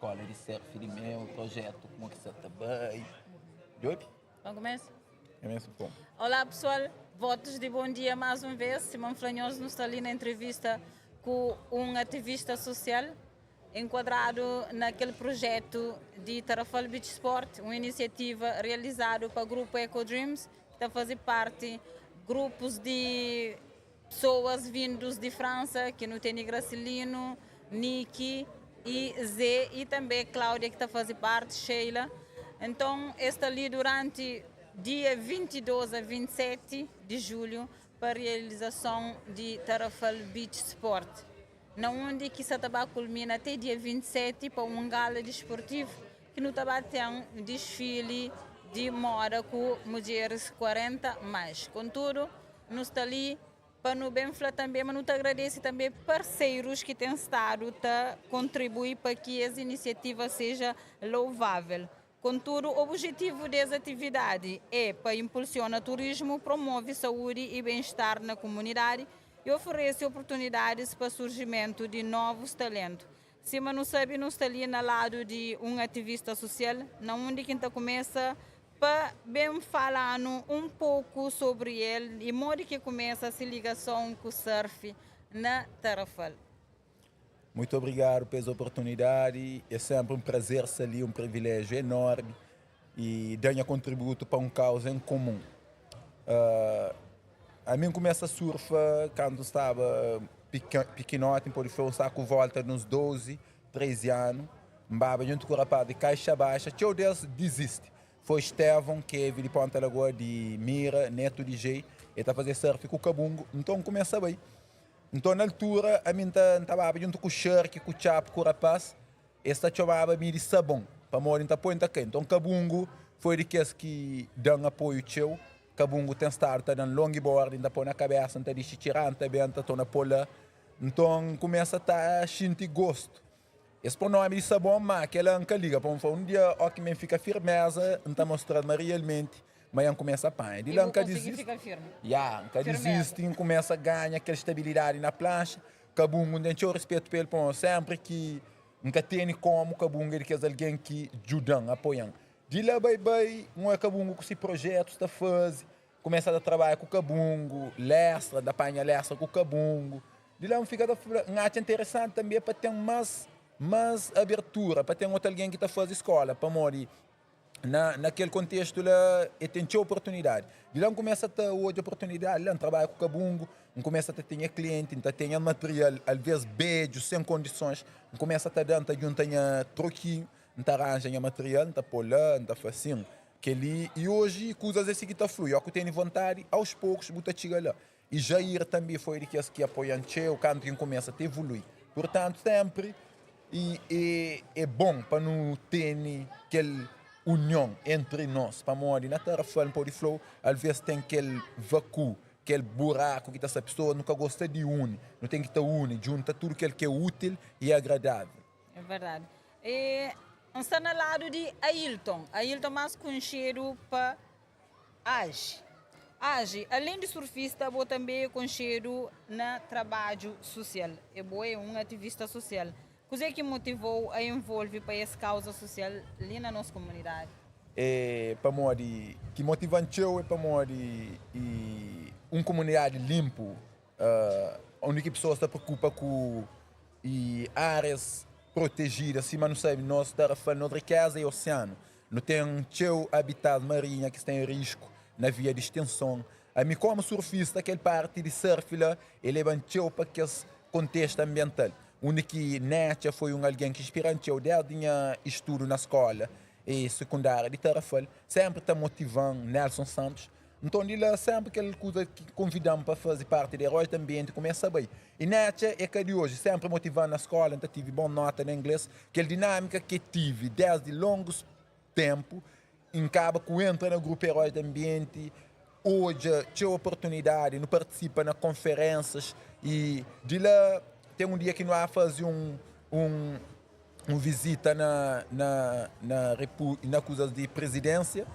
Skola di surf di meu, projetu kuma ki sa ta bai. Djobi? Vamos começar? É mesmo como? Olá pessoal, votos de bom dia mais uma vez. Simão Flanhoso nos está ali na entrevista com um ativista social enquadrado naquele projeto de Tarrafal Beach Sport, uma iniciativa realizada para o grupo Eco Dreams, que está a fazer parte grupos de pessoas vindos de França, que não tem Gracilino, Niki e Zé, e também Cláudia, que está a fazer parte, Sheila. Então, está ali durante dia 22 a 27 de julho para a realização de Tarrafal Beach Sport. Na onde que se tabac culmina até dia 27 para um gala desportivo que no tabac tem um desfile de moda com mulheres 40 mais. Contudo, nos está ali para no bem falar também, mas não te agradece também parceiros que têm estado a contribuir para que essa iniciativa seja louvável. Contudo, o objetivo dessa atividade é para impulsionar o turismo, promove saúde e bem-estar na comunidade e oferece oportunidades para o surgimento de novos talentos. Se não sabe, não está ali no lado de um ativista social, na onde quem começa para bem falando um pouco sobre ele e modo que começa essa ligação com o surf na Tarrafal. Muito obrigado pela oportunidade. É sempre um prazer estar ali, um privilégio enorme e dar contributo para uma causa em comum. A mim começa a surfa quando estava pequenote, pode foi um saco volta nos 12, 13 anos. Mbaba junto com o rapaz de caixa baixa, tio Deus desiste. Foi Estevão, que é de Ponta Lagoa de Mira, neto de G, ele está fazendo surf com o Cabungo, então começa bem. Então na altura, a mim estava junto com o Shark, com o Chapo, com o rapaz, ele chamava me de sabão, para morrer tá põe tá Então Cabungo foi de que que dão apoio teu. Cabungo tem estado tá dando longboard, tá põe na cabeça, tá de tirar, tá bem, tá na pola. Então começa a tá sentir gosto. Esse põe nome de sabão, mas aquela nunca liga, para um dia, ó que me fica firmeza, não tá mostrando mas realmente, mas começa a panha. De lá nunca desiste. Fica firme. Yeah, nunca desiste, começa a ganhar aquela estabilidade na plancha. Cabungo, tem o respeito pelo pão, sempre que nunca tem como Cabungo ele quer alguém que ajuda, apoia. De lá bem bem, um é Cabungo com esse projeto está fazendo, começa a trabalhar com o Cabungo, lestra, da panha lestra com o Cabungo. De lá fica um acho interessante também para ter mais abertura, para ter outro alguém que está fazendo escola, para morrer. Naquele contexto lá, e tem oportunidade. De lá começa a ter outra oportunidade, lá trabalha com o Cabungo, começa a ter cliente, ter material, às vezes beijo, sem condições, começa a ter dando, junta troquinho, arranja material, tá pôr lá, tá fazendo. Que ali, e hoje, coisas assim que tá flui, eu que tenho vontade, aos poucos, bota chegar lá. E Jair também foi de que apoia o canto que começa a evoluir. Portanto, sempre e é bom para não ter aquela união entre nós. Para morrer na Tarrafal, pode flow, às vezes tem aquele vácuo, aquele buraco que essa pessoa nunca gosta de unir. Não tem que estar unir, junta tudo aquilo que é útil e agradável. É verdade. E está no lado de Ailton. Ailton mais conhecido para Age. Age, além de surfista, vou também conhecido na trabalho social. É bom, é um ativista social. O que é que motivou a envolver para essa causa social ali na nossa comunidade? É para morrer, que motivante é para morrer e uma comunidade limpo, onde que pessoas se preocupa com e áreas protegidas, acima não sabe, nós estamos falando de riqueza e oceano. Não tem um habitat marinho que está em risco na via de extinção. A mim, como surfista, aquele parte de surf lá, ele é para que esse contexto ambiental. Onde que Netia foi um alguém que inspirou eu desde tinha estudo na escola e secundária de Tarrafal, sempre está motivando Nelson Santos. Então, ele lá, sempre que ele que convidamos para fazer parte de Heróis do Ambiente, começa bem. E Netia é que de hoje, sempre motivando na escola, então tive boa nota em inglês, aquela dinâmica que tive desde longos tempo, acaba que entra no grupo Heróis do Ambiente, hoje tinha oportunidade, não participa nas conferências e de lá tem um dia que não há fazer um visita na coisa de presidência,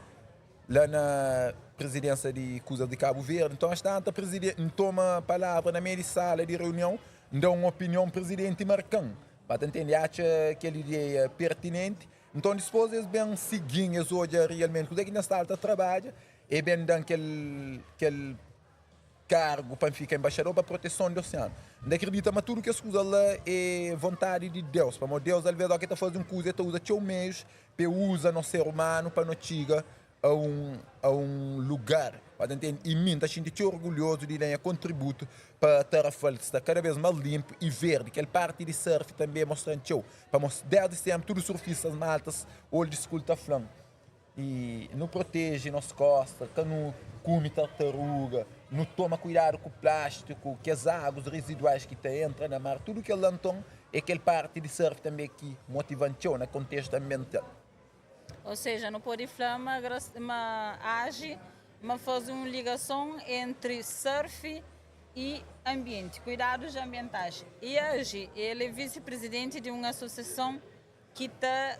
lá na presidência de coisa de Cabo Verde. Então, esta anta presidente toma a palavra na meia sala de reunião, dá uma opinião presidente Marcão. Ba ta ntende, atxa kel ideia pertinenti. Nton dispôs es ben sigi-m, es odja rialmenti kuzê ki N staba ta trabadja, e ben da-m kel kel kargu pa N fika enbaxador pa proteson di osianu. N ta kridita ma tudu kes kuza la é vontadi di Deus, pamodi Deus alvês óki el ta faze un kuza el ta uza txeu meius pa el uza nos ser umanu pa no txiga a un a un lugar, ba ta ntende? I mi N ta xinti txeu orgulhozu di da nha kontributu pa Tarrafal sta kada bês más linpu i verdi. Kel parti di surf tanbê mostra-m txeu, pamodi désdi sénpri tudu surfistas maltas old school ta fla-m, I nu proteje nos kósta, ka nu kume tartaruga, nu toma kuidadu ku plástiku, kes agus reziduais ki ta entra na mar, tudu kel la. Nton é kel parti di surf tanbê ki motiva-m txeu na kontestu anbiental. Ou seja, nu pode fla ma ma aji ma faze un ligason entri surf i anbienti, kuidadus anbientais. I aji el é visi-prizidenti di un asosiason ki ta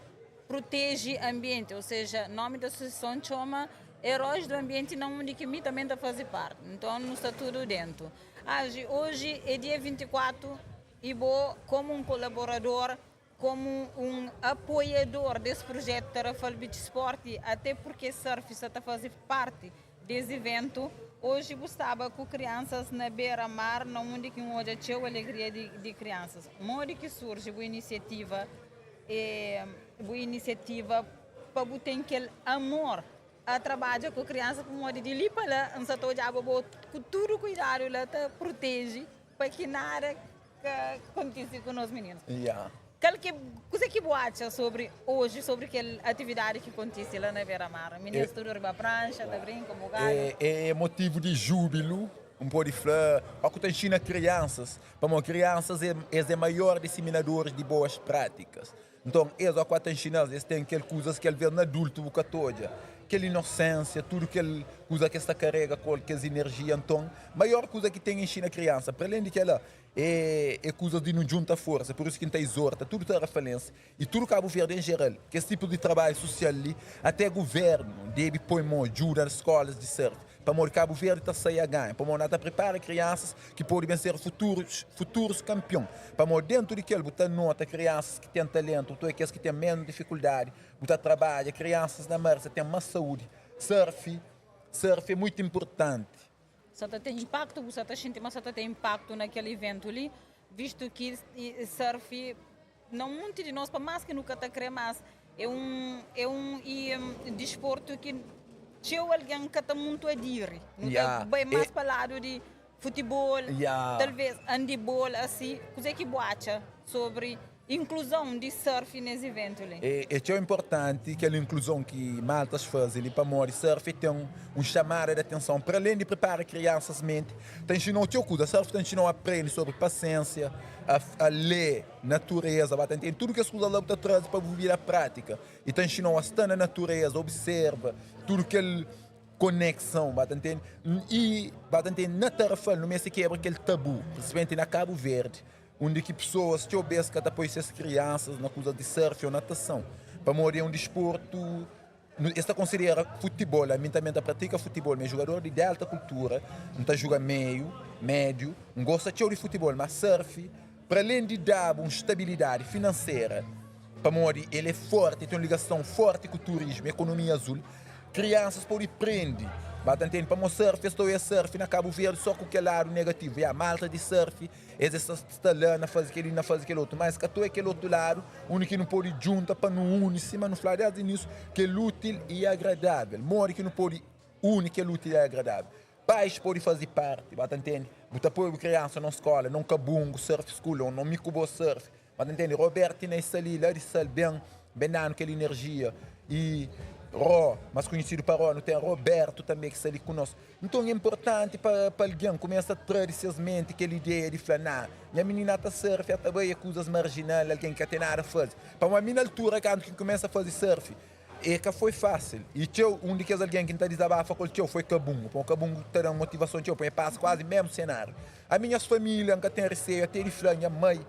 pruteje anbienti, ou seja, nomi di asosiason txoma Heróis do Ambiente na undi ki mi tanbe N ta faze parti. Nton nu sta tudu dentu. Aji, oji é dia 24 i bo komu un kolaborador Komu un apoiador des prujetu Tarrafal Beach Sport, ate purke surf sa ta faze parti des iventu, oji bu staba ku kriansas na bera mar na undi ki N odja txeu alegria di kriansas. Modi ki surji bu inisiativa bu inisiativa pa bu ten kel amor a trabadja ku kriansas pamodi di li pa la N sa ta odjaba bo ku tudu kuidadu la ta pruteje pa ki nada ka kontise ku nos mininus. Yeah. Kal ki, kuzê ki bu atxa sobri oji, sobri kel atividadi ki kontise la na Bera-Mar? Mininus tudu riba pranxa, ta brinka un bokadu. É, é motivu di júbilu, N pode fla, ó ku ta nxina kriansas, pamodi kriansas é, es é maior dissiminadoris di boas prátikas. Nton, es ó ku ta nxina-s, es ten kel kuzas ki alvês na adultu bu ka ta odja, kel inosensia, tudu kel kuza ki es ta karega ku el, kes inerjia. Nton, maior kuza ki ten inxina kriansa, pa alén di kel-la, é é kuzas di nu djunta forsa. Pur isu ki N ta izorta tudu tarafalensi i tudu Kabuverdi en jeral, kes tipu di trabadju susial li, até guvérnu debe poi mô, djuda skólas di surf. Pamodi Kabu Verdi ta sai a ganha, pamodi na ta pripara kriansas ki podi ben ser futurus futurus kanpion. Pamodi dentu di kel bu ta nota kriansas ki ten talentu, bu ta oia kes ki ten menus difikuldadi, bu ta trabadja kriansas na mar sa ten mas saúdi. Surf surf é muitu inpurtanti. Sa ta ten inpaktu? Bu sa ta xinti ma sa ta ten inpaktu na kel iventu li, vistu ki surf na un munti di nos, pa más ki nu ka ta krê, mas é un é un i disportu ki txeu algen ka ta muntu adiri. Nu ta bai más pa ladu di futibol, talvês andibol, asi. Kuzê ki bu atxa sobri inkluzon di surf nes iventu li? É txeu inportanti kel inkluzon ki maltas faze li, pamodi surf ten un xamada di atenson. Para alén di pripara kriansas menti, ta inxina-u txeu kuza. Surf ta inxina-u aprende sobri pasiénsia, a lé natureza, ba ta ntende tudu kes kuza la bu ta traze pa bu vida prátika i ta inxina-u a sta na natureza, observa tudu kel konekson, ba ta ntende i ba ta ntende na Tarrafal nu meste kebra kel tabu, prinsipalmenti na Kabu Verdi, undi ki pesoas txeu bes ka ta poi ses kriansas na kuzas di surf ô natason, pamodi é un disportu. Es ta konsidera futibol, ami tanbe N ta pratika futibol, mi é jugador di Delta Cultura, N ta juga meiu, médiu, N gosta txeu di futibol, má surf, para alén di da-bu un stabilidadi finansera, pamodi el é forti, el ten un ligason forti ku turismu, ekonomia azul, kriansas pode prende, ba ta ntende, pamodi surf, es ta oia surf na Kabu Verdi só ku kel ladu negativu, ya, malta di surf Es es ta sta la na faze kel-li, na faze kel otu, má es ka ta oia kel otu ladu undi ki nu pode djunta pa nu uni, sima nu fla désdi inísiu, kel útil i agradável. Modi ki nu pode uni kel útil i agradável? Pais pode faze párti, ba ta ntende? Bu ta poi bu kriansa na un skóla, na un kabungu, surf school, ô na un mi ku bo surf, ba ta ntende? Roberto Inês sta li, la di Sal, ben, ben da-nu kel inerjia. I Ró, más konhisidu pa Ró, nu ten Roberto tanbê ki sta li ku nos. Nton é inportanti pa pa algen kumesa tra di ses menti kel ideia di fla, Ná, nha minina ta surf, el ta bai, é kuzas marjinal, algen ki ka ten nada faze. Pamodi ami na altura kantu ki N kumesa faze surf, é ka foi fásil. I txeu, un di kes algen ki N ta dizabafa ku el txeu foi Kabungu, pamodi Kabungu ta da-m motivason txeu, pamodi el pasa kuazi mésmu senáriu. Ami nhas família, N ka ten riseiu até di fla nha mai,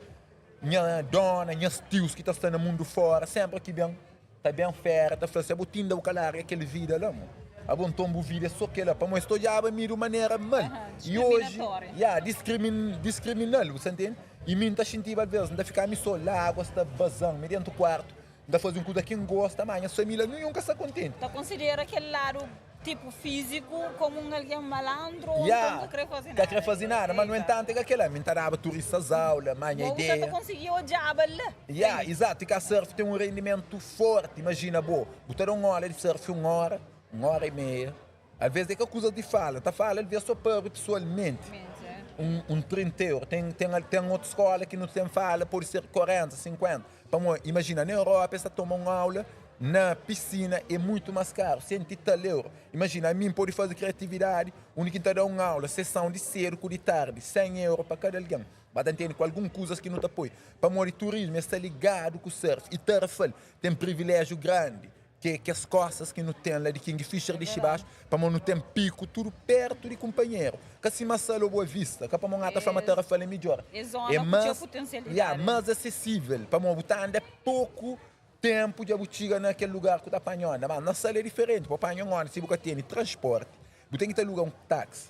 nha dóna, nhas tius ki ta sta na mundu fóra, sénpri ki ben. Ta ben fera ta fla si abo tinda bu ka larga kel vida la mo abo nton bu vida é so kela pamo es ta odjaba mi di un manera mal i oji ya discriminal bu sa ntende I mi N ta xintiba alvês, N ta fika mi sô, láguas ta baza-m, mi déntu kuartu, N ta faze un kuza ki N gosta, má nhas família ninhun ka sta kontenti. Ta konsidera kel ladu tipu fíziku kómu un algen malandru ô nton ka krê faze nada. Ka krê faze nada, má nu entantu é ka kel-la. Mi N ta daba turistas aula, má nha ideia. Bo sa ta konsigi odjaba la. Ya, izatu. I ka surf ten un rendimentu fórti. Imajina bo, bu ta da un óla di surf un óra, un óra i meia. Alvês é ka kuzas di fala, ta fala alvês sô pa pesoalmenti. Un 30 euro. Ten, ten, ten otu skóla ki nu ten fala pode ser 40, 50. Pamodi, imajina, na Europa es ta toma un aula na pisina é muitu más karu, senti tal euro. Imajina, ami N pode faze kriatividadi undi ki N ta da un aula, sesãu di sédu ku di tardi, 100 euro pa kada algen. Ba ta ntende ku algun kuzas ki nu ta poi. Pamodi turismu es sta ligadu ku surf i Tarrafal ten priviléjiu grandi. Ke kes kostas ki nu ten la di King Fisher di Xibaxu, pamo nu ten piku tudu pertu di kunpanheru. Ka sima Sal o Boa Vista, ka pamo N ta fla ma Tarrafal é midjor. É más, ya, más asesível, pamo bu ta anda poku tenpu dja bu txiga na kel lugar ku ta panha onda. Mas na Sal é diferenti, pa bu panha un onda si bu ka tene transporti, bu ten ki ta aluga un taksi.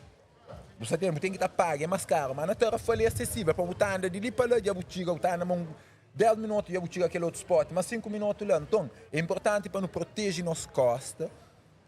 Bu sa ten, bu ten ki ta paga, é más karu. Mas na Tarrafal é asesível, pamo bu ta anda di li pa la dja bu txiga, bu ta anda ma un 10 minutu dja bu txiga kel otu spot, mas 5 minutu la. Nton, é inportanti pa nu proteje nos kósta,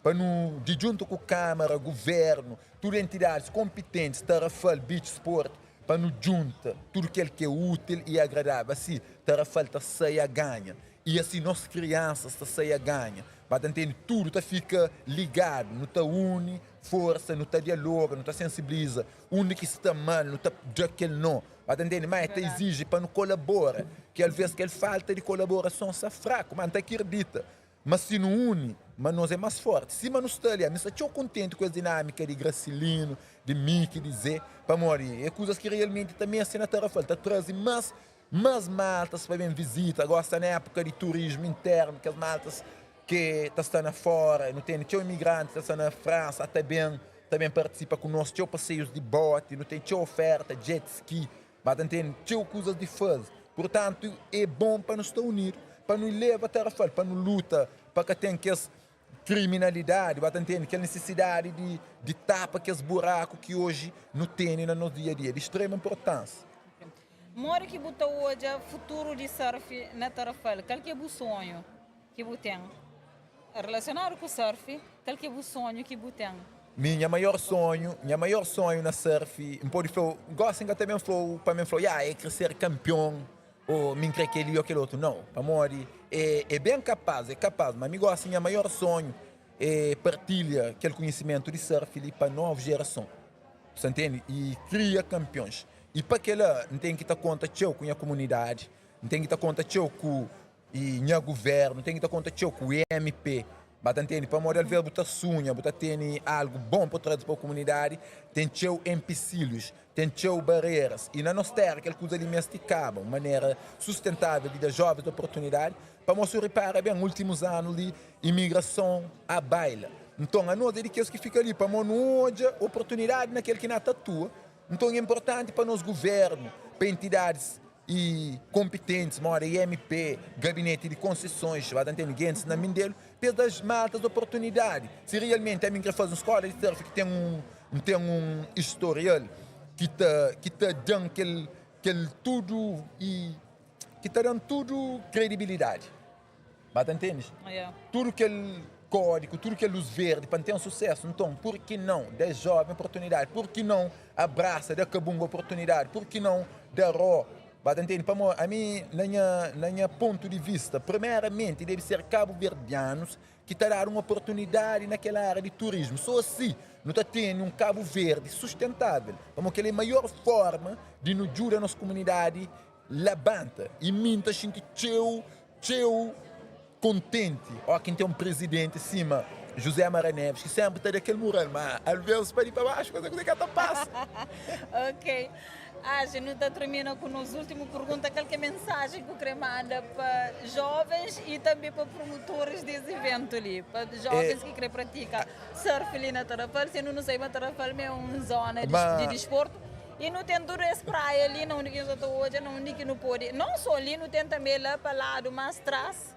pa nu di djuntu ku Kámara, Guvérnu, tudu entidadis konpitentis, Tarrafal, Beach Sport, pa nu djunta tudu kel ki é útil i agradável. Asi, Tarrafal ta sai a ganha i asi nos kriansas ta sai a ganha. Ba ta ntende? Tudu ta fika ligadu, nu ta uni forsa, nu ta dialoga, nu ta sensibiliza undi ki sta mal, nu ta da kel nó. Ba ta ntende? Má el ta iziji pa nu kolabora, ki alvês kel falta di kolaborason sta fraku. Má N ta kirdita ma si nu uni, ma nos é más fórti. Sima nu sta li, ami sta txeu kontenti ku es dinámika di Grasilino, di Miki, di Zé, pamodi é kuzas ki realmenti ta meste na Tarrafal, ta traze más más maltas pa ben vizita. Gósi sta na épuka di turismu internu, kes maltas ki ta sta na fóra, nu tene txeu imigranti ta sta na Fransa, ta ben ta ben partisipa ku nos, txeu paseius di boti, nu ten txeu oferta, jet ski, ba ta ntende, txeu kuzas di faze. Purtantu, é bon pa nu sta unidu, pa nu leba Tarrafal, pa nu luta pa ka ten kes kriminalidadi, ba ta ntende, kel nisisidadi di di tapa kes buraku ki oji nu tene na nos dia-a-dia, di strema inportansia. Modi ki bu ta odja futuru di surf na Tarrafal? Kal ki é bu sonhu ki bu ten relasionadu ku surf? Kal ki é bu sonhu ki bu ten? Mi nha maior sonhu, nha maior sonhu na surf, N pode fla-u, gosi N ka ta ben fla-u pa mi fla-u, ya, é kre ser kanpion ô mi N kre kel-li ô kel otu. Nau, pamodi é é ben kapaz, é kapaz, ma mi gosi nha maior sonhu é partilha kel konhisimentu di surf li pa novu jerason. Bu sta ntende? I kria kanpions. I pa kela, N ten ki ta konta txeu ku nha kumunidadi, N ten ki ta konta txeu ku nha guvérnu, N ten ki ta konta txeu ku MP. Ba ta ntende? Pamodi alvês bu ta sunha, bu ta tene algu bon pa traze pa kumunidadi, ten txeu enpisílius, ten txeu bareras. I na nos téra kel kuza li meste kaba, un manera sustentável di da jóvens oportunidadi. Pamodi si bu ripara ben, últimus anu li, imigrason a baila. Nton, anos é di kes ki fika li pamodi nu odja oportunidadi na kel ki na ta atua. Nton, é inportanti pa nos guvernu, pa entidadis i konpitentis, moda IMP, gabineti di konsesons, ba ta ntende, gentis na Mindelu, pa es da maltas oportunidadi. Si realmenti ami N kre faze un skola di surf ki ten un, N ten un istorial ki ta, ki ta da-m kel, kel tudu i ki ta da-m tudu kredibilidadi. Ba ta ntende? Tudu kel kódigu, tudu kel lus verdi pa N ten susésu. Nton, pur ki nau da es jóven oportunidadi? Pur ki nau abrasa, da Kabunga oportunidadi? Pur ki nau da Ró? Ba ta ntende? Pamodi ami, na nha, na nha pontu di vista, primeramenti debe ser kabuverdianus ki ta dadu un oportunidadi na kel ária di turismu. Sô asi nu ta tene un Kabu Verdi sustentável. Pamodi kel é maior fórma di nu djuda nos kumunidadi labanta i mi N ta xinti txeu, txeu kontenti ó ki N ten un prizidenti sima José Mara Neves ki sénpri ta da kel mural, má alvês pa di pa baxu kuzê kuzê ka ta pasa. Ok. Aji, nu ta termina ku nos últimu pergunta, kal ki é mensajen ki bu krê manda pa jóvens i tanbê pa promotoris di es iventu li, pa jóvens ki krê pratika surf li na Tarrafal, si nu nu sai ma Tarrafal ma é un zona di disportu. I nu ten tudu es praia li na undi ki nu sa ta odja, na undi ki nu pode, non so li, nu ten tanbe la pa ladu mas tras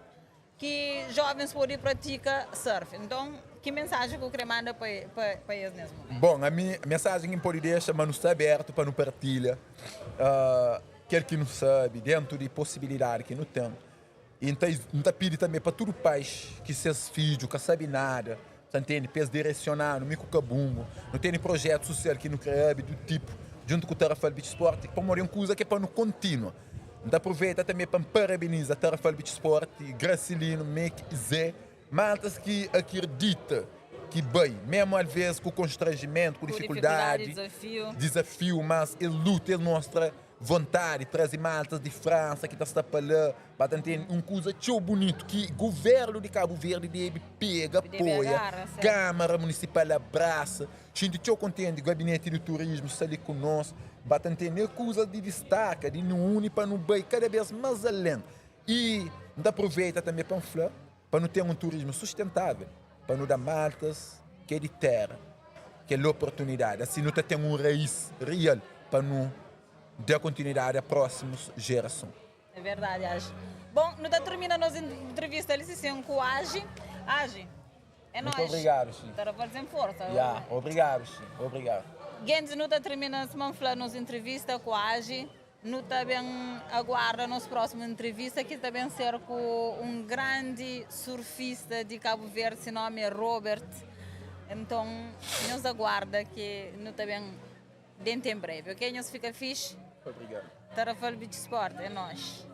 ki jovens pode pratika surf. Nton, ki mensajen ku kre manda pa pa es nes mumentu? Bon, ami, mensajen ki N pode dexa, ma nu sta abertu pa nu partilha. kel ki nu sabe, dentu di posibilidadi ki nu ten. I N ta N ta pidi tanbe pa tudu pais ki ses fidju ka sabe nada, ta ntende, pa es diresiona-nu, mi ku Kabungu, nu tene projetu susial ki nu kre abi du tipu, djuntu ku Tarrafal Beach Sport, pamodi é un kuza ki é pa nu kontinua. N ta aproveita tanbe pa N parabeniza Tarrafal Beach Sport, Gracilino, Meki i Zé, maltas ki akirdita ki bai, memu alvês ku konstranjimentu, ku Ku dificuldadi, dificuldadi, desafio. dizafiu, mas es luta, es mostra vontadi, traze maltas di Fransa ki ta sta pa la, ba ta ntende, un kuza txeu bunitu ki guvernu di Kabu Verdi debe pega, Debe apoia, agarra, sertu. Kamara Munisipal abrasa, xinti txeu kontenti, gabineti di turismu sta li ku nos, ba ta ntende, é kuza di distaka, di nu uni pa nu bai kada bes mas alen. I N ta aproveita tanbe pa N fla pa nu ten un turismu sustentável, pa nu da maltas ki é di téra kel oportunidadi, asi nu ta ten un raís real pa nu da kontinuidadi a prósimus jerason. É verdadi, Agi. Bon, nu ta termina nos entrevista li sisin ku Agi. Agi, é Muito nóis. obrigadu, Xi. Ta da faze forsa. Ya, obrigadu, Xi. Obrigadu. Gentis, nu ta termina sima N fla nos entrevista ku Agi. Nu ta ben aguarda nos prósimu entrevista ki ta ben ser ku un grandi surfista di Kabu Verdi, se nomi é Robert. Enton, nhos aguarda ki nu ta ben dentu en brevi, ok? Nhos fika fixi. Obrigadu. Tarrafal Beach Sport, é nox.